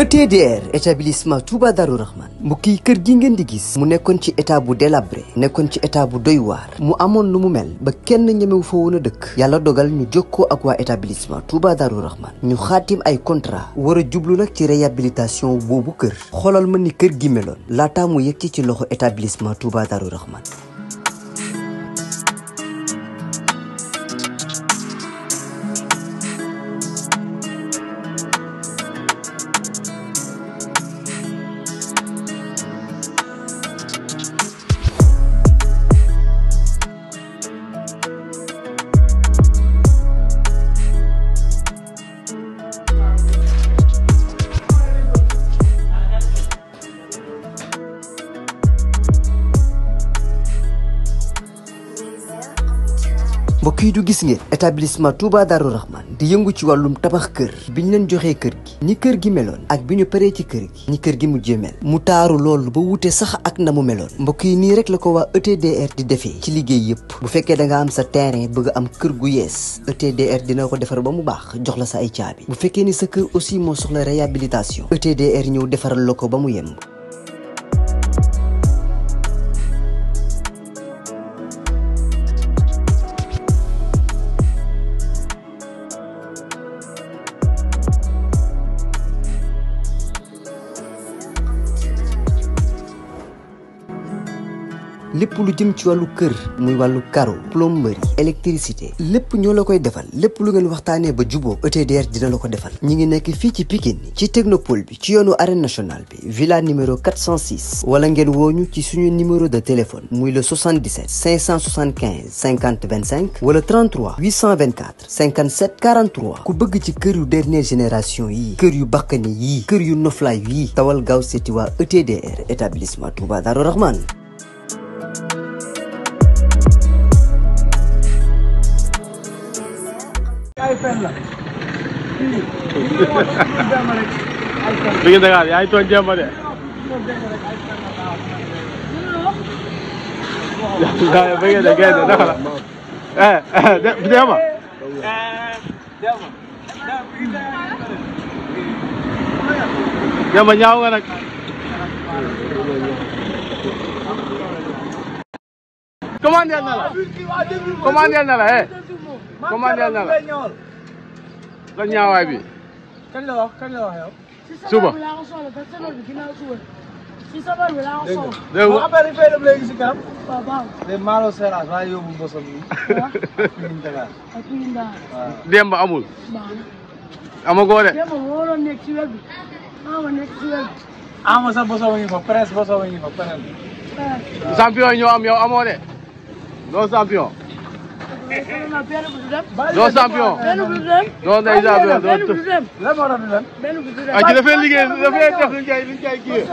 ETDR établissement Touba Darou Rahman mbokk yi kër gi ngeen di gis mu nekkoon ci état bu délabré nekkoon ci état bu doy waar mu amoon lu mu mel ba kenn ñemewu fa woon a dëkk yàlla dogal ñu jokkoo ak waa établissement Touba Darou Rahman ñu xaatim ay contrat war a jublu nag ci réhabilitation boobu kër xoolal ma ni kër gi meloon laataa mu yegg ci loxo établissement Touba Darou Rahman. mbokk yi du gis ngeen établissement Touba Darou Rahman di yëngu ci wàllum tabax kër biñ leen joxee kër gi ni kër gi meloon ak bi ñu paree ci kër gi ni kër gi mujjee mel mu taaru loolu ba wute sax ak na mu meloon mbokk yi nii rek la ko waa ETDR di defee ci liggéey yëpp bu fekkee da nga am sa terrain bëgg am kër gu yees ETDR dina ko defar ba mu baax jox la sa ay caabi bu fekkee ni sa kër aussi moo soxla réhabilitation ETDR ñëw defaral la ko ba mu yemb. lépp lu jëm ci wàllu kër muy wàllu carreau plomberie électricité lépp ñoo la koy defal lépp lu ngeen waxtaanee ba juboo ETDR dina la ko defal ñi ngi nekk fii ci Pikine ci technopole bi ci yoonu arène nationale bi villa numéro 406 wala ngeen wooñu ci suñu numéro de téléphone muy le 77 575 50 25 wala 33 824 57 43 ku bëgg ci kër yu dernière génération yii kër yu bakkane yii kër yu noflaay yii tawal gaaw seeti waa ETDR établissement Touba Darou Rahman. Bikin Dakar yaay tooñ Demba de. yaa bëgg de génn naka la. Demba. Demba ñaaw nga nag. commandé na la. commandé na la commandé na la. lan ñaawaay bi. kan la wax yow. suba. si sabar bi laa ko soxla. dégg nga affaire yi fay dem léegi si kanam. waaw baax na. Malo Seras waaye yóbbu bosam bi. Demba amul. baax na. amagoo de. Demba moo doon nekk ci web bi. ama nekk ci web bi. ama sa bosam ngi fa presse bosam ngi fa presse. champion yi ñoo am yow amoo de. doo champion. doo champion. doo ndey champion doo tëb. lan moo doon dem. ah ci dafay liggéey dafay def luñ koy kii.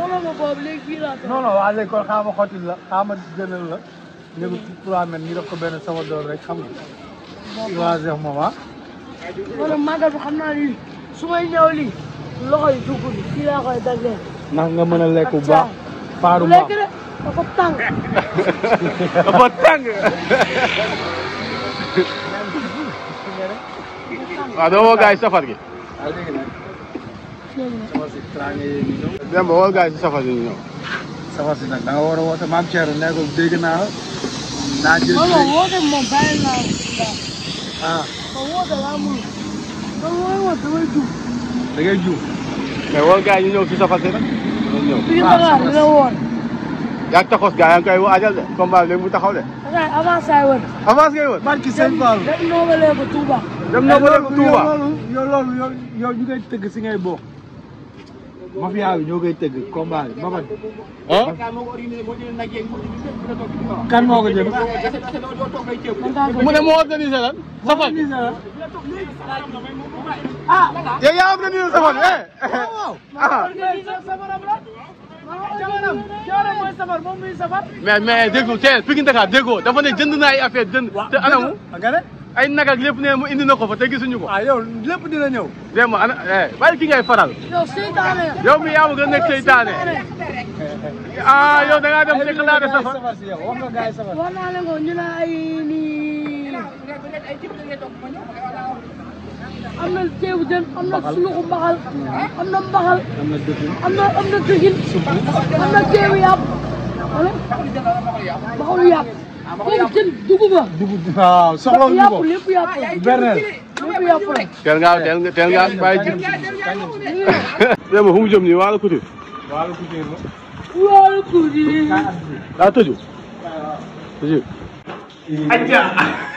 non non waa léegi kon xaama xottil la xaama jëndal la léegi 3 mètres ñu def ko benn sama doom rek xam nga. waaw jeex moom ah. wala màggal bi xam naa ni su may ñëw lii loxo yi dugg bi fii laa koy daggee. ndax nga mën a lekk bu baax. paaru ma dafa tàng. dafa tàng. waaw doo woo gars yi safar gi. Demba woo gars yi si safar gi ñu ñëw. safar si nag da nga war a woote maam Thierno ne ko dégg naa naa jël. non woote moom bàyyi naa ah. ko woote laa mënul. man mooy woote damay juum. da ngay juum. mais woo gars yi ñu ñëw si safar si nag. ñu ñëw. fii Dakar dina woon. yaa ngi taxaw gars yaa ngi koy waajal de combat léegi mu taxaw de. Dakar avance ay wër. avance ngay wër. barki sëñ Fall. dem noobalee ko Touba. dem na ba léegi Touba. yow ñu koy tëgg si ngay bokk. mafia bi ñoo koy tëgg combat bi Mbapat. ah. kan moo ko jël. mu ne moo organisé lan. safar bi yow yaa organisé safar bi mais déggoo tey Pikine Dakar déggoo dafa ne jënd naa ay affaire jënd te anamu ay nag ak lépp ne mu indi na ko fa te gisuñu ko. ah yow lépp dina ñëw. vraiment ana bàyyi ki ngay faral. yow seytaane. yow mi yaa ma gën a nekk seytaane. ah yow da ngaa dem déclaré safar. wax nga gars yi safar. wax naa leen ko ñu ne ay nii. am am na ceebu jën am na suluxu mbaxal am na mbaxal am na dëgin am na ceebu yàpp wala mbaxalu yàpp foofu jën dugub la waaw soxla wu ñu ko lépp yàpp bernel lépp yàpp la teel nga bàyyi ji démb fu mu jëm nii Waalo Couture Waalo Couture la Waalo Couture daa tëju tëju acca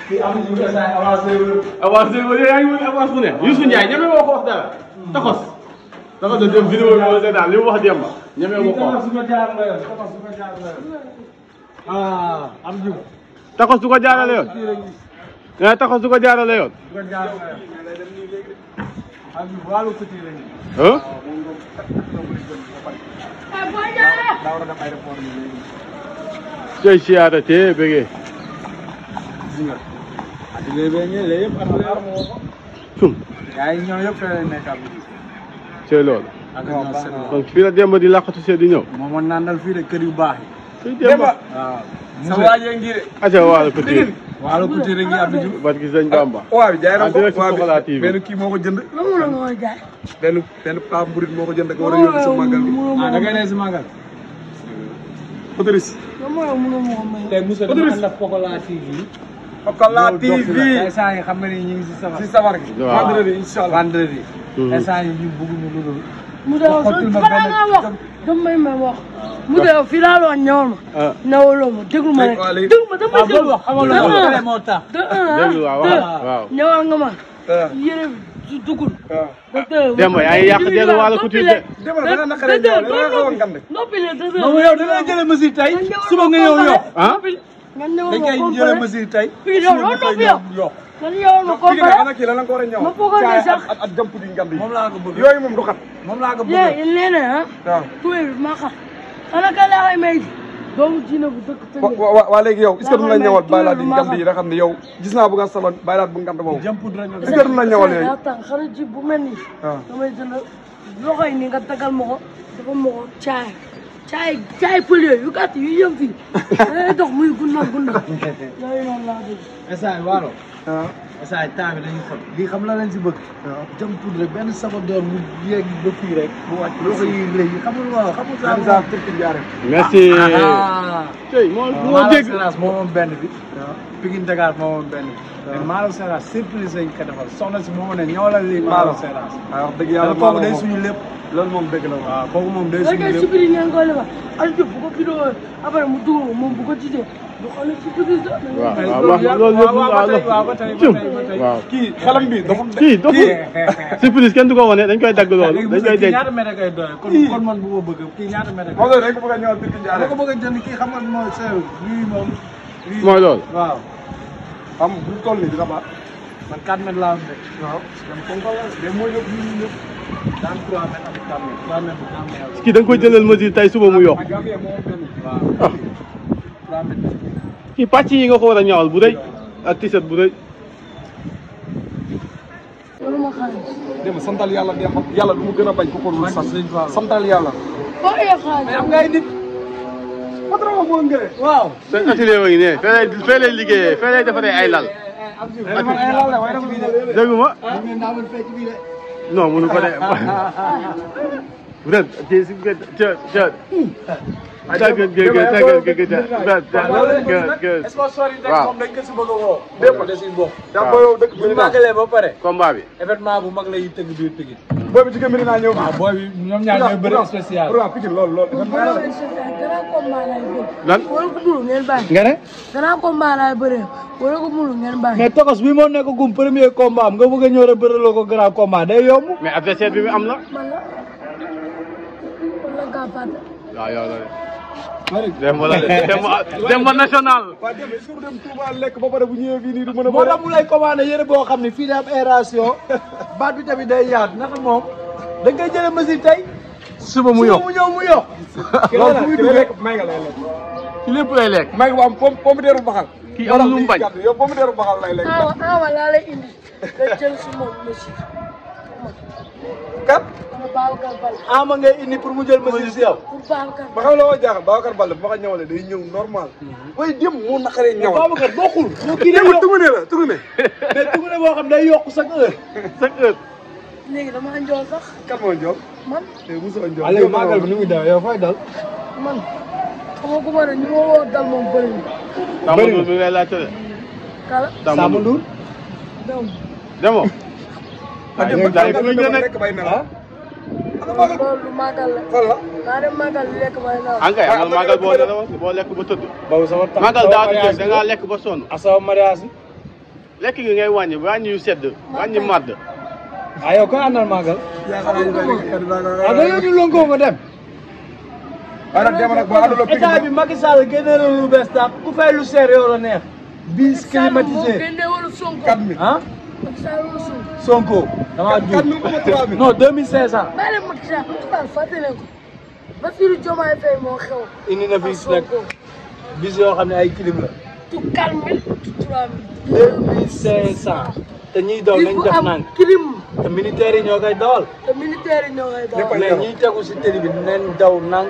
ki am ñu ko say avance yow yaa ngi wut avance bu ne Youssou Ndiaye ñeme woo ko wax dara taxos taxos da dem vidéo bi wala seetaan li mu wax démb ñeme woo ko wax ah am jiw taxos du ko jaarale yoon nga taxos du ko jaarale yoon Waalo Couture lañu ah cey siyaata te bëggee cum cey loolu donc fii la démb di laqatu see di ñëw moo nandal fii de kër yu baax yi démb waaw sa waajee ngi de aca Waalo Couture Waalo Couture ngi Abdou Diouf barki Sëñ Bamba waaw bi jaay na ko Pokola TV benn kii moo ko jënd loolu la mooy jaay benn paa mburit moo ko jënd ko war a yóbbu sa màggal gi da ngay ne si màggal autorise tey Moussa dama ànd ak Pokola TV Pokola TV instant yi xam nga ni ñu ngi si safar gi vendredi inchallah vendredi instant yi ñu bëgguñu lu dul mu de balaa ngaa wax dama may wax mu de fii laa doon ñëwal ma ñëwaloo ma déglu ma rek déglu ma dama déglu moo tax déglu waaw ñëwal nga ma yére bi dugul démb yaa ngi yàq dellu Waalo Couture de noppi le yow da ngay jëlee mesure tey suba nga ñëw yokk ah nga ñëwal dañ ma koy jëlee mesure tey yow loolu noppi yow nga ñëwal ma comparé ma foog ne sax ak jàmp di ngand moom laa ko bëgg yooyu moom du xat moom laa ko bëgg yéen nee na ah tuwe bi maa xam xanaa ka laa koy may doomu jiina bu dëkk tënk waa léegi yow est-ce que du la ñëwal baylaat yi ngand yi nga xam ne yow gis naa bu nga saloon baylaat bu ngand boobu est-ce que du la ñëwal yooyu yaa tax xara ji bu mel nii damay jënd loxo yi ni nga tagal ma ko dafa ma ko caay pël yooyu yu gàtt yu yëm fii day dox muy gunna yooyu noonu laa dégg instant yi Waalo instant yi temps bi dañuy xot lii xam la leen si bëgg jëm poudre benn sabadoor mu yegg ba fii rek bu wàcc loxo yi léegi xamul waaw xamul sa turki jaare merci tey moo dégg moo moom benn bi Pikine Dakar moo moom benn bi Malo Seras surprise lañ ko defal soxna si moo ne ñëwalal lii Malo Seras wax dëgg yàlla kooku day suñu lépp loolu moom dëgg la waaw kooku moom day suñu lépp sibiri ngeen koy defal Aliou bu ko vidéo après mu dugal ko moom bu ko gisee du xool sibiri waaw loolu waaw kii xelam bi dafa kii surprise kenn du ko wane dañ koy dagg loolu dañ koy dégg ñaata mètre koy doole kon man bu ko bëgg kii ñaata mètre moom dañ ko bëgg a ñëwal Turki Ndiaye ko bëgg a jënd kii xam nga mooy sew lii moom mooy loolu waaw am bu toll nii dina baax man 4 mètres laa am de waaw dem ko la de mooy yëpp ñu ñëpp daan 3 mètres am 4 mètres 3 mètres bu am kii da nga koy jëlal mesure tey suba mu yokk waaw 3 mètres kii pàcc yi nga ko war a ñawal bu rëy ak t-shirt bu rëy loolu ma xaalis dem santal yàlla de xam yàlla du mu gën a bañ ko ko dul sant santal yàlla foo ay xaalis am ngay nit patron moo ngëre waaw seen atelier wa ngi ne fee lay liggéeyee fee lay defaree ay lal déggu ma non mënu ko de ren sponsor yi nag moom dañ ko si bëgg a woo dépp da si bokk da boyo dëkk bu ñu màggalee ba pare combat bi événement bu mag lay tëgg biir Pikine booy bi jigéen mi dinaa ñëw waaw booy bi ñoom ñaar ñooy bëri spécial pour Pikine loolu grand combat laay bëri lan wala ko mulu ngeen bàyyi nga ne grand combat laay bëri wala ko mulu ngeen bàyyi mais Tokos bi moo nekk gum premier combat am nga bëgg a ñëw rek bëraloo ko grand combat day yomb mais adversaire bi mu am la man la wala gaa fàtte waaw yow la dem ba national waaw dem sur dem Touba lekk ba pare bu ñëwee fii nii du mën a moo tax mu lay commandé yére boo xam ne fii day am aération baat bi tamit day yaatu naka moom da ngay jëlee mesure tey suba mu yokk mu yokk loolu fu muy duggee may nga lay lekk ci lépp lay lekk may nga am pomme de terre bu baxal kii am lu mu bañ yow pomme de terre bu baxal lay lekk awa laa lay indi nga jël si moom mesure kat. Babacar Baldé. Ama ngay indi pour mu jël mesure si yow. pour Babacar ba xam la ma jaaxal Babacar Baldé bu ma ko ñëwalee day ñëw normal. booy dem moo naqaree ñëwal. Babacar bokkul. kii day yokk tugune la tugune. mais tugune boo xam day yokk chaque heure. chaque heure. léegi dama njool sax. kan moo njool. man. te mosoo njool. Aliou Magal bi ni muy daw yow fay dal. man xamoo ko ma ne ñu ma woo dal moom bëri na. bëri na bi ngay laajte de. kala. Samba Ndour. demoo. ah dem ba lekk bay nelaw. loolu magal la. fan la. naa dem magal di lekk bay nelaw. ankay amal magal boo nelaw boo lekk ba tëdd. boobu sama tax magal daa di da ngaa lekk ba sonn. asaw mariage. lekk gi ngay wàññi yu sedd wàññi màdd. ah yow ko àndal magal. ah da ñu lonko nga dem. waaw nag demal ak boo àndaloo état bi Macky Sall génne na lu bees tax ku fay lu seer yow la neex. bis climatisé. ah. Sonko. damaa juum non 2500. bàyyi leen Macky Sall fàtte leen ko. Bassirou Diomaye Faye moo xew. indi na bis nag bis yoo xam ne ay clim la. tout 4000 tout 3000. 2500. te ñiy daw nañ def nang clim. te militaires yi ñoo koy dawal. te militaire yi ñoo koy dawal. mais ñiy tegu si télé bi nañ daw nang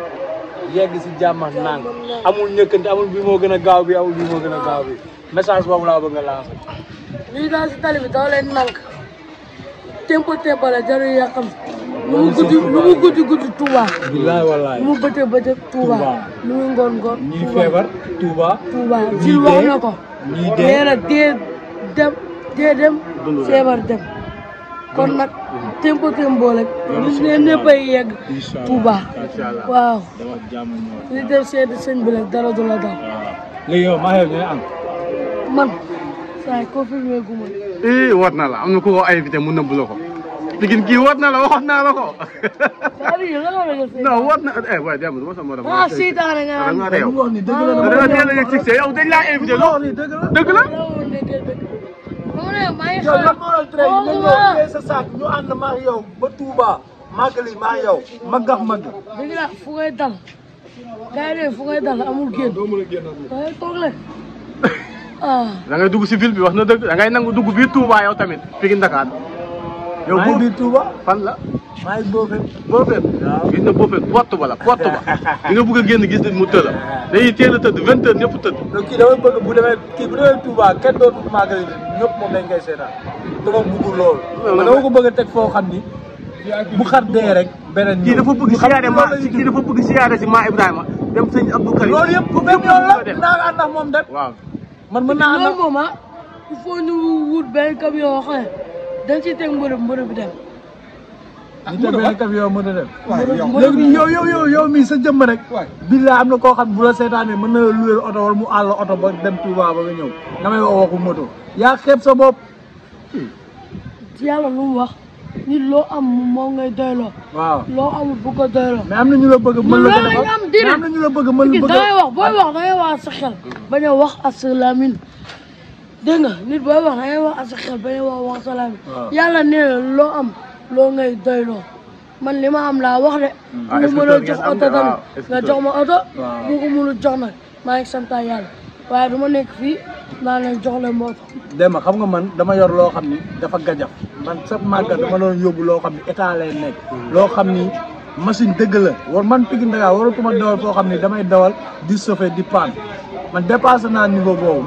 yegg si jàmm nang amul ñëkkante amul bi moo gën a gaaw bi amul bi moo gën a gaaw bi message boobu laa bëgg nga lancer. ñuy daal si tali bi daw leen nank. tempo la jarul yàqam. lu mu guddi Touba. bilaay wallaay lu mu bëccëg Touba. lu mu ngoon ñii feebar Touba. ci wax na ko. ñii nee na dee dem feebar dem. kon nag tempo rek. ñu ñëpp ay yegg. Touba. waaw. li dem seeti sëñ bi rek dara du la daal. léegi yow maa yow ñooy am. man saa yi confirmé gu ma. war na la am na ku ko invité mu nëbb la ko. Pikine kii war na la waxoon naa la ko. non war na waaye démb du ma sama morom. ah seytaane nga naan da nga réew. wax ni dëgg la da nga teel a yegg succès yow dañ laa invité loo. dëgg la. yow lan moo doon traité ñu ñëw sa saak ñu ànd maa yow ba Touba màggali maa yow maggax magg. dëgg la fu ngay dal. gars yi fu ngay dal amul génn. waaye toog leen. da ngay dugg si ville bi wax na dëgg da ngay nangu dugg biir Touba yow tamit Pikine Dakar. yow maa ngi biir Touba fan la. maa ngi Bofène. Bofène. waaw gis na Bofène porte ba la porte ba. di nga bëgg a génn gis nit mu tëla. dañuy teel a tëdd 20h ñëpp tëdd. donc kii damay bëgg bu demee Touba kenn dootul màggali ñëpp moom dañ koy seetaan dama bëgg loolu. dama ko bëgg a teg foo xam ni bu xar dee rek. beneen ñëw kii dafa bëgg siyaare ma kii dafa bëgg siyaare si Ma Ibrahima dem sëñ Abdou Karim. loolu yëpp bu benn yoon la naa ànd ak moom dem. waaw man mën naa ànd ak loolu moom il faut ñu wut benn camion yoo xam ne dañ ciy teg mbërëb bi dem. ñu teg benn camion mën a dem. léegi yow mii sa jëmm rek. billaay am na koo xam bu la seetaanee mën na la luweel oto wala mu àll oto ba dem Touba ba nga ñëw nga may wax waxu moto yaa xeeb sa bopp. yàlla lu mu wax nit loo am moom ngay doyloo. waaw loo amul bu ko doyloo. mais am na ñu la bëgg mën la ko defal mais am na ñu la bëgg mën la bëgg. da ngay wax booy wax da ngay wax sa xel bañ a wax ak sa làmmiñ dégg nga nit booy wax da ngay wax ak sa xel bañ a wax sa làmmiñ. yàlla nee na loo am loo ngay doyloo man li ma am laa wax de. lu mën a jox oto tamit nga jox ma oto. bu ko mënul jox nag maa ngi sant yàlla waaye du ma nekk fii naa leen jox leen ma oto. Demba xam nga man dama yor loo xam ni dafa gajaf man sa màggal dama doon yóbbu loo xam ni état lay nekk. loo xam ni machine dëgg la war man Pikine Dakar waratuma dawal foo xam ni damay dawal di sauver di paan man dépassé naa niveau boobu.